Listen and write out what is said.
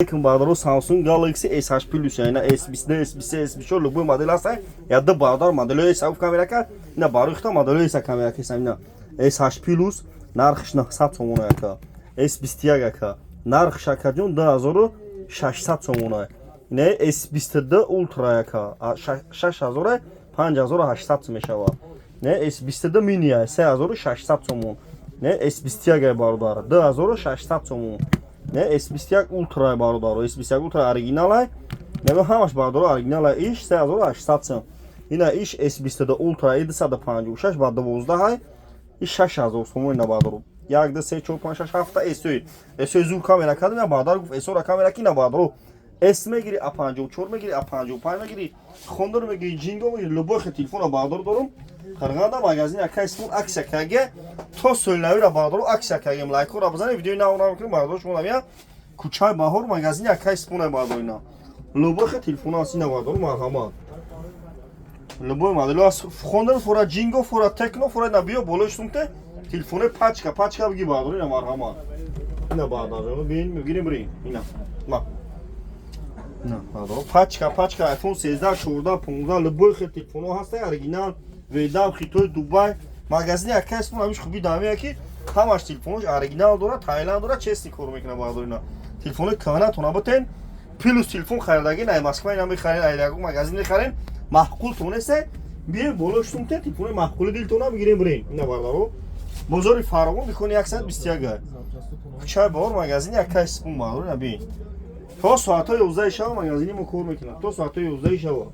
Алейкум, бародаро. Samsung Galaxy S8 Plus, яъне S22, S23, S24, любой модель ҳаст. Ядда бародар модели S камера кард. Ина барои хита модели S камера кесам. Ина S8 Plus, нархш 900 сомон, ака. S21, ака. Нархш, акаҷон, 2600 сомон. Ина S22 Ultra, ака. 6000, 5800 мешавад. Не S22 Mini 3600 сомон. Не S21, бародар, 2600 сомон. Не S21 Ultra, бародаро, S21 Ultra оригиналай. Не, ҳамаш, бародаро, оригиналай, иш 3800 сом. Ина иш S22 Ultra 256 ба 12 ҳай. Иш 6000 сомон, ина, бародаро. 1, 2, 3, 4, 5, 6, 7 S S зур камера кардем, бародар гуфт S-ро камера ки, на, бародаро. S мегири, A54 мегири, A55 мегири, Honor мегири, Jingo мегири, любой хел телефона, бародаро, дорум. Қарғанда магазин акай Смон акция каге, то соли бародаро, акция кагем. Лайкора бизанед, видеои нав намекунем, бародаро, шумо намия. Кӯчаи Баҳор, магазини акай Смон, бародаро, ина. Любой хел телефон аст, ина, бародаро, марҳамат. Любой модел аст. Honor фора, Jingo фора, Tecno фора, ина биё болои сумте телефони пачка, пачка биги, бародаро, ина марҳамат. Ина, бародаро, бин, мегирем, бирин. Ина. Ма. На, бародаро, пачка, пачка iPhone 13, 14, 15, любой хел телефонҳо ҳастанд, оригинал, Вьетнам, Хитой, Дубай. Магазини акай Смон ҳамиш хуби дамия, ки ҳамаш телефонош оригинал дорад, Таиланд дорад, честный кор мекунад, бародаро, ина. Телефонои кӯҳнатона бутен, плюс телефон харидаги, най Москва ина мехарен, ай ягон магазин мехарен, маъқул тонесе, бием боло шумте телефонои маъқули дилтона бигирем, бирем. Ина, бародаро, бозори Фаровон, дукони 121, кӯчаи Баҳор, магазини акай Смон, бародаро, ина бин. То соатҳои 11 шава магазини мо кор мекунад, то соатҳои 11 шава.